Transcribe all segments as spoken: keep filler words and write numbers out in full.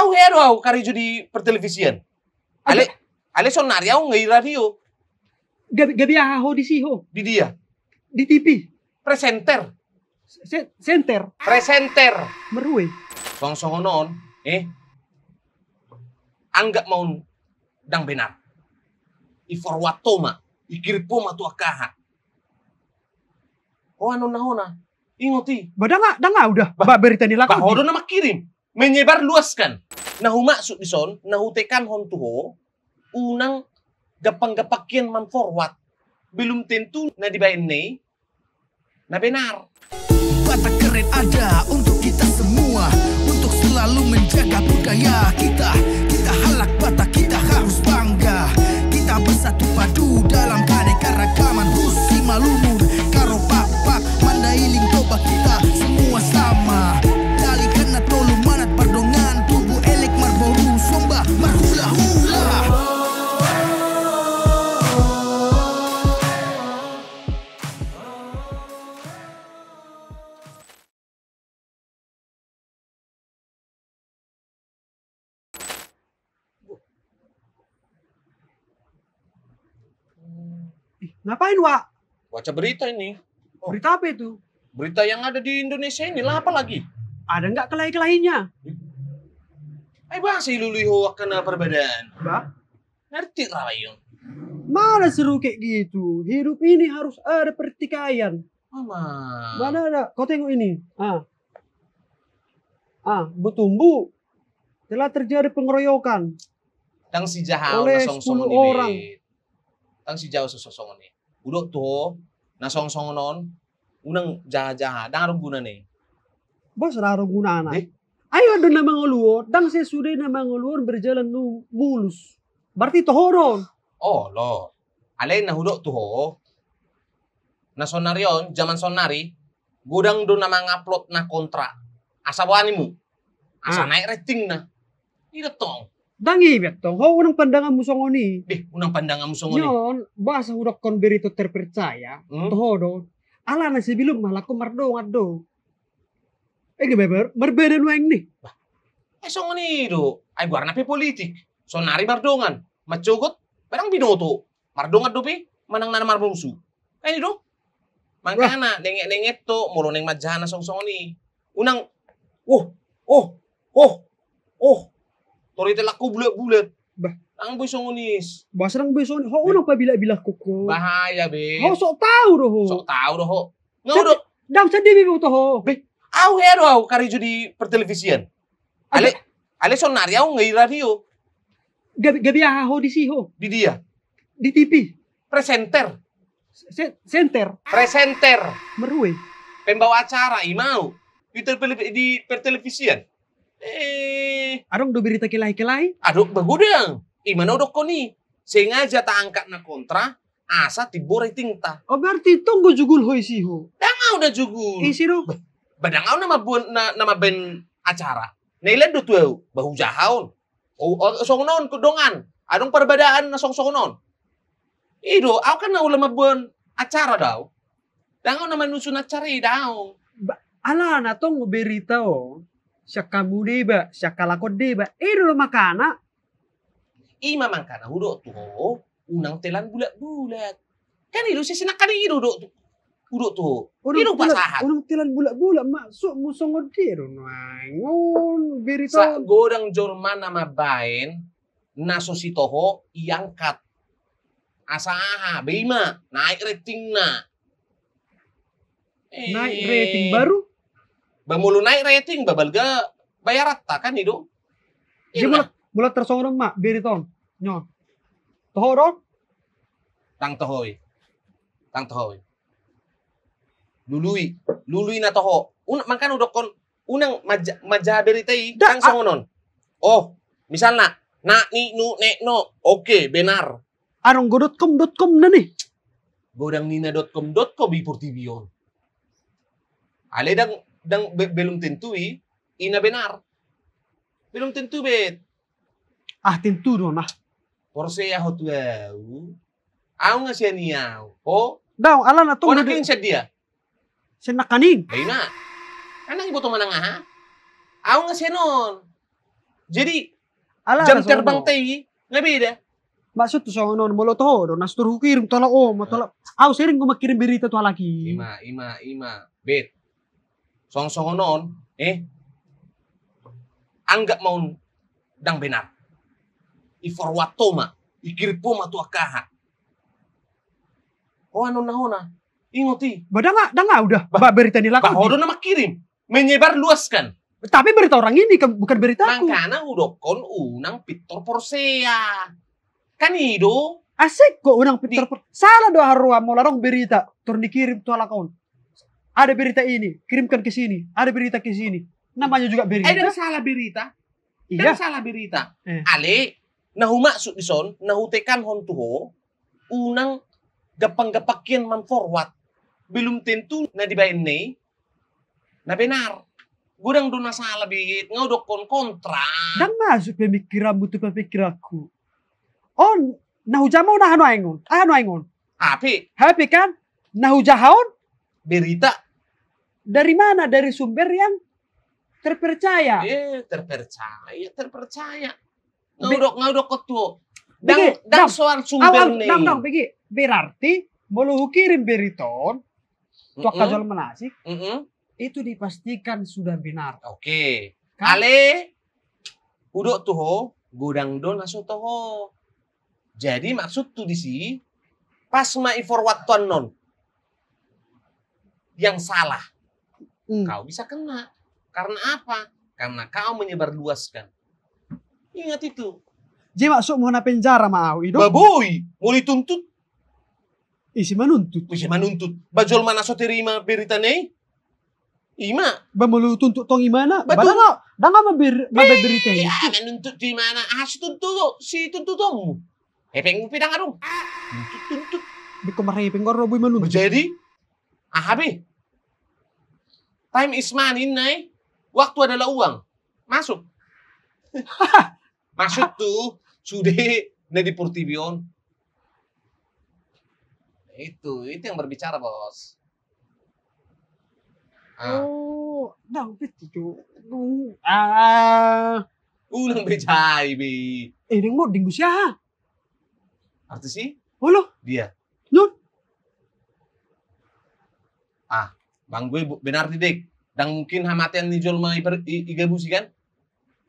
Au hea do au karejo di pertelevisian. Ale, ale sonari au nge i radio. Gabe, gabe aha ho disi ho? Di dia? Di T V. Presenter. Se-, senter. Presenter. Marhue. Songon songon on, eh. Anggap ma on ndang benar. I forward ho ma, i kirim ho ma tu angka aha. Ho annon na hona. Ingot i. Ba ndang a-, ndang au da. Ba, ba berita ni lakon. Ba ho do na mangkirim. Menyebar luaskan. Na humaksud dison, na hutekanhon tu ho, unang gampang-gampang hian man forward. Belum tentu na dibaen na i na benar. Batak keren ada untuk kita semua, untuk selalu menjaga budaya kita. Kita halak Batak, kita harus bangga. Kita bersatu padu dalam keanekaragaman. Hus Simalungun, Karo Pakpak, Mandailing, Toba, kita semua sama. Dalihan na tolu manat pardonganan, tubu elek marboru, somba marhula-hula. Ih, ngapain, Wak? Baca berita ini. Oh. Berita apa itu? Berita yang ada di Indonesia ini lah, apa lagi? Ada nggak kelahi-kelahinya? Ai, bahasa ilului ho angka na parbadaan. Bah? Ngerti ra, Bayu? Mana seru kayak gitu? Hidup ini harus ada pertikaian. Ama. Mana ada? Kau tengok ini. Ah. Ah, Betumbu. Telah terjadi pengeroyokan. Ndang sijaha oleh na songon sepuluh songon i, orang. Ndang sijaha songon songon i. Hudok tu ho, na songon songon on, unang jaha-jaha, ndang adong gunana i. Bos, ndang adong gunana. Eh? Ai on do na mangolu on, ndang sesude na mangolu on berjalan nu-, mulus. Berarti toho do on. Olo. Alai na hudok tu ho. Na sonari on, zaman sonari, godang do na mangupload na kontra. Asa boanimu. Asa, ah, naek ratingna. I do tong. Ndang i be tong. Ho unang pandanganmu songon i. Deh, unang pandanganmu songon i. Ni on, boasa hudokkon berita terpercaya, hmm? Toho do on. Alana sebelum ma halak on mardongan do. Ege, ber-, berbeda nuaeng ni. Bah. Eh, songon i do. Ai goarna pe politik. Sonari mardongan. Mancogot, barang binoto. Mardongan dope, manang na marmusu. Kan i do? Mangkana, wah, nenget-nenget to, molo naeng manjaha na songon-songon i. Unang, oh, oh, oh, oh. Tor i telak ho bulat-bulat. Bah. Ndang boi songon i. Bah, ndang boi songon i. Ho, unang pabilak-bilak ho. Bahaya be. Ho, sok tau do ho. Sok tau do ho. Nga udo. Ndang sandiri be toho. Be, au hea do au karejo di pertelevisian. Ale, ale sonari au nge i radio. Gabe, gabe aha ho disi ho? Di dia? Di T V. Presenter. Se-, senter. Presenter. Marhue. Pembawa acara, i ma au. Di tele-, di pertelevisian. Eh. Adong do berita kelahi-kelahi? Adong, begodang. I ma na hudokkon i. Sengaja taangkat na kontra, asa timbo ratingta. Oh, berarti tong do jugul ho isi ho? Ndang au na jugul. Isi do? Ba, ba ndang au na mambuat na, na mambaen acara. Na ilean do tu au, ba hujaha on. Oh, oh, songon on, dongan. Adong parbadaan na songon-songon on. I do, au kan na ula mambuat acara do au. Ndang au na manusun acara i, daong. Ba, alana tong berita on. Sian hamu deba, sian halak on deba. I do mangkana. I ma mangkana hudok tu ho, unang telan bulat-bulat. Kan i do sisi nangkaning i do hudok tu, hudok tu ho. I do pasahat. Unang telan bulat-bulat, maksudmu songon dia do nuaeng on berita on. Sa godang jolma na mambaen, na so sitoho iangkat. Asa aha, be i ma, naek ratingna. Naek rating baru? Ba molo naek rating, ba balga bayaranta kan i do. Jadi molo, molo tarsongon on ma, berita on. Nyo. Toho do on? Ndang toho i. Ndang toho i. Lului, lului na toho. Unang, mangkana hudokkon, unang manjaha, manjaha berita i, ndang songon on. Oh, misalna, na ni nu nek no. Oke, benar. Adong do dot com, dot com na ni. Godang ni na dot com, dot com i portibi on. Ale ndang, ndang be-, belum tentu i, i na benar. Belum tentu be. Ah, tentu do na. Porsea ho tu au. Au nga sian i au. Ho? Daong, alana tong. Ho nangkaning sian dia? Sian nangkaning. Ba i ma. Kan ndang iboto manang aha. Au nga sian on. Jadi, ala jam terbang tei nga beda. Maksud tu songon on, molo toho do na sude hukirim tu halak on, tu halak. Au sering do mangkirim berita tu halak i. Ima, ima, ima. Bet. Songon-songon on, eh. Anggap ma on ndang benar. I forward ho ma, ikirim ho ma tu angka aha. Ho annon na hona. Ingot i. Ba ndang, ndang au da. Ba berita ni halak on. Ba ho do na mangkirim. Menyebar luaskan. Tapi berita orang ini kan bukan beritaku. Makana hudokkon unang pintor porsea. Kan i do. Asik kok unang pintor porsea. Salah do haroa molo adong berita tor dikirim tu halak on. Ada berita ini, kirimkan ke sini. Ada berita ke sini. Namanya juga berita. Eh, ndang salah berita. Iya. Ndang salah berita. Eh. Ale, na humaksud dison, na hutekanhon tu ho, unang gampang-gampang hian man forward. Belum tentu na dibaen na i na benar. Godang do na sala, Bet, nga hudokkon kontra. Ndang masuk pemikiranmu tu pemikiranku. On, na hujaha on aha nuaeng on? Aha nuaeng on? H P. H P kan? Na hujaha on? Berita. Dari mana? Dari sumber yang terpercaya. Eh, terpercaya, terpercaya. Nga hudok, nga hudokkon tu ho. Ndang, ndang soal sumber ni. Ndang, ndang, bege. Berarti molo hukirim berita on tu angka jolma na asing, itu dipastikan sudah benar. Oke. Kan? Ale, hudok tu ho, godang do na so toho. Jadi maksudhu disi, pas ma i forward tu annon yang salah, kau bisa kena. Karena apa? Karena kau menyebarluaskan. Ingat itu. Jadi maksudmu na penjara ma au i do? Ba boi, molo dituntut. Ise manuntut? Ise manuntut? Ba jolma na so terima berita na i. Ima. Ba molo tuntut tong imana. Betul. Ba ndang, ndang mabaen berita i. Manuntut tu imana? Aha situntutonmu? Hepengmu pe ndang adong. Tuntut, tuntut. Beko marhepeng ro boi manuntut. Jadi aha be? Time is money, Nay. Waktu adalah uang. Masuk. Masuk tu sude na di portibi on. Itu, itu yang berbicara, Bos. Ah. Oh, ndang, bet itu. Ah. Unang be jai be. Eh, ndang mau dinggu siaha. Artis i? Olo. Dia. Nun. Ah, bang gue benar di dek. Ndang mungkin hamatean ni jolma i gabusi kan?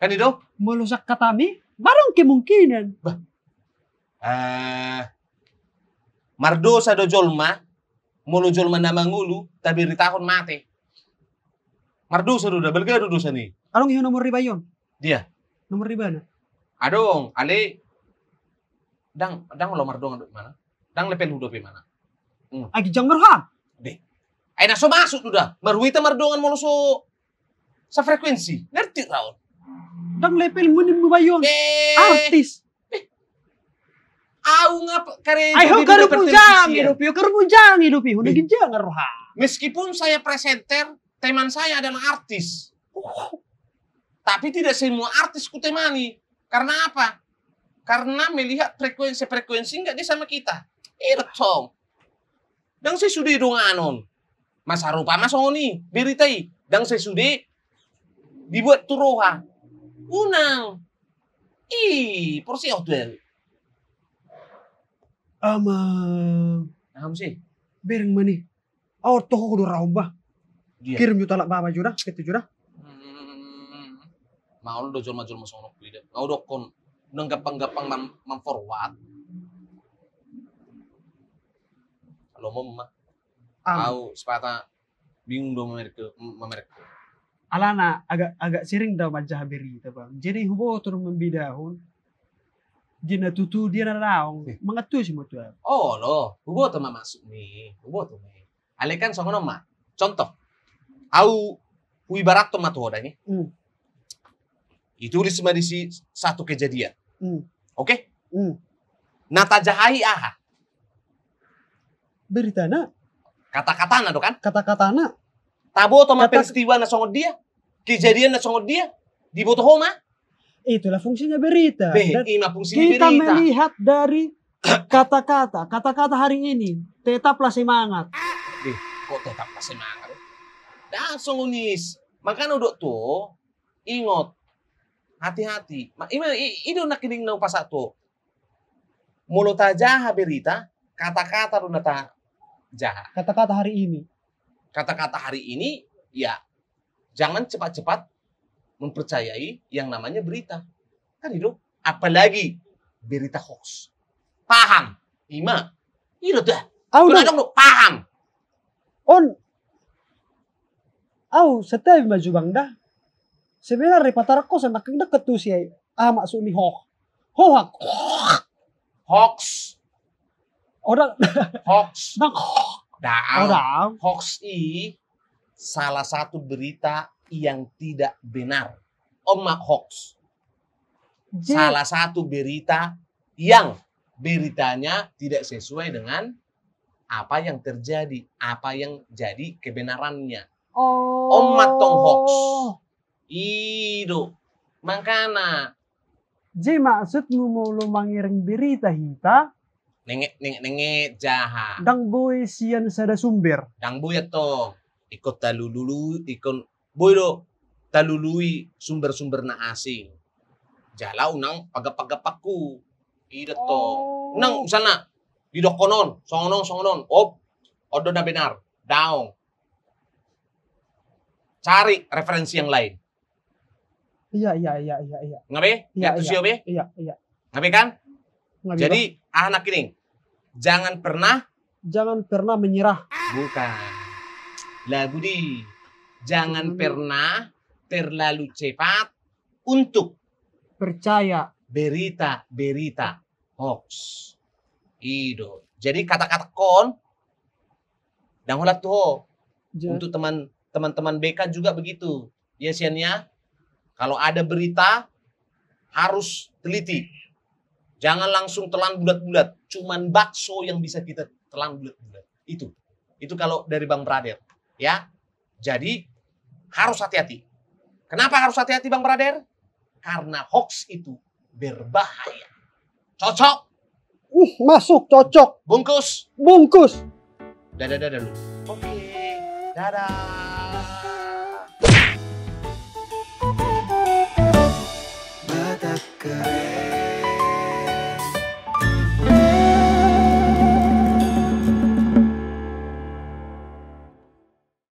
Kan i do? Molo sangkatami, barang kemungkinan. Bah. Eh, mardosa do jolma, molo jolma na mangolu taberitahon mate. Mardosa do da, balga do dosa ni. Adong i ho nomor ni bayi on? Dia. Nomor ni bana. Adong, ale. Ndang, ndang olo mardongan dope imana. Ndang level hudope imana. Hmm. Ai ginjang ma roham. Deh. Ai na so masuk do da. Marhua hita mardongan molo so safrekuensi. Ngerti ra on? Ndang levelmu ni bayi on. Eh. Artis. Eh. Au nga karejo. Ai ho karu bujang hidup i, ho karu bujang hidup i. Ho na ginjang roham. Meskipun saya presenter, teman saya adalah artis. Oh. Tapi tidak semua artis kutemani. Karena apa? Karena melihat frekuensi-frekuensi nggak dia sama kita. Iya dong. Ndang sesude donganon. Masa rupa ma songon i berita i. Ndang sesude dibuat tu roha. Unang. Ih, porsea ho tu. Amang. Aha muse? Bereng ma ni. Au toho do raom ba. Dia. Kirim jo tu halak baba jo da, ketu jo da. Hmm. Maol do jolma-jolma songon on, beda. Nga hudokkon, nang gampang-gampang mam-, mamforward. Lomo ma. Au sipata bingung do mamerek, mamerek. Alana agak, agak sering do manjaha berita, Bang. Jadi huboto do mambedahon. Dia na tutu, dia na daong. Mangantusi ma tu au. Olo, huboto ma maksudmi. Huboto ma. Alai kan songon on ma. Contoh. Au huibarathon ma tu ho da ni. Hmm. Ditulis ma disi satu kejadian. Hmm. Oke? Hmm. Na tajaha i aha? Beritana. Kata-katana do kan? Kata-katana. Taboto ma peristiwa na songon dia, kejadian na songon dia, diboto ho ma. Itulah fungsinya berita. Be, ima fungsi ni berita. Kita melihat dari kata-kata, kata-kata hari ini, tetaplah semangat. Deh, kok tetaplah semangat? Ndang songon i. Makana hudok tu ho, ingot. Hati-hati. Ma-, ima, i-, i do nangkining na hupasahat tu ho. Molo tajaha berita, kata-kata do na tajaha. Kata-kata hari ini. Kata-kata hari ini, ya, jangan cepat-cepat mempercayai yang namanya berita. Kan i do. Apalagi berita hoax. Paham? Ima. I do dah. Au do. Adong do, paham. On. Au, santabi ma jo, Bang, da. Sebenarna patarangko sian nangkin, dengke tu si ai. Aha maksud ni hoax? Hoax. Hoax. Odang. Hoax. Dang. Dang. Odang. Hoax i salah satu berita yang tidak benar. On ma hoax. Jadi salah satu berita yang beritanya tidak sesuai dengan apa yang terjadi, apa yang jadi kebenarannya. Oh. On ma tong hoax. I do. Makana. Jadi maksudmu molo mangereng berita hita? Nenge, nenge, nenge, jaha. Dang boi sian sada sumber. Dang boi antong. Ingkon talulului, ingkon boi do talului sumber-sumber na asing. Jala unang pagapak-gapakku. I do antong. Oh. Unang misalna, didokkon on, songon on, songon on. Op, on do na benar. Daong. Cari referensi yang lain. Iya, iya, iya, iya, iya. Nga be? Iya, iya. Iya, iya. Nga be kan? Jadi, aha nangkining? Jangan pernah. Jangan pernah menyerah. Bukan. Lagu di. Jangan pernah terlalu cepat untuk percaya berita-berita hoax. I do. Jadi kata-kata on, dang holan tu ho. Untuk teman, teman-teman B K juga begitu. Ya, sian ya. Kalau ada berita, harus teliti. Jangan langsung telan bulat-bulat. Cuman bakso yang bisa kita telan bulat-bulat. Itu. Itu kalau dari Bang Brader. Ya. Jadi, harus hati-hati. Kenapa harus hati-hati, Bang Brader? Karena hoax itu berbahaya. Cocok? Uh, masuk, cocok. Bungkus? Bungkus. Dadah, dadah dulu. Oke, dadah.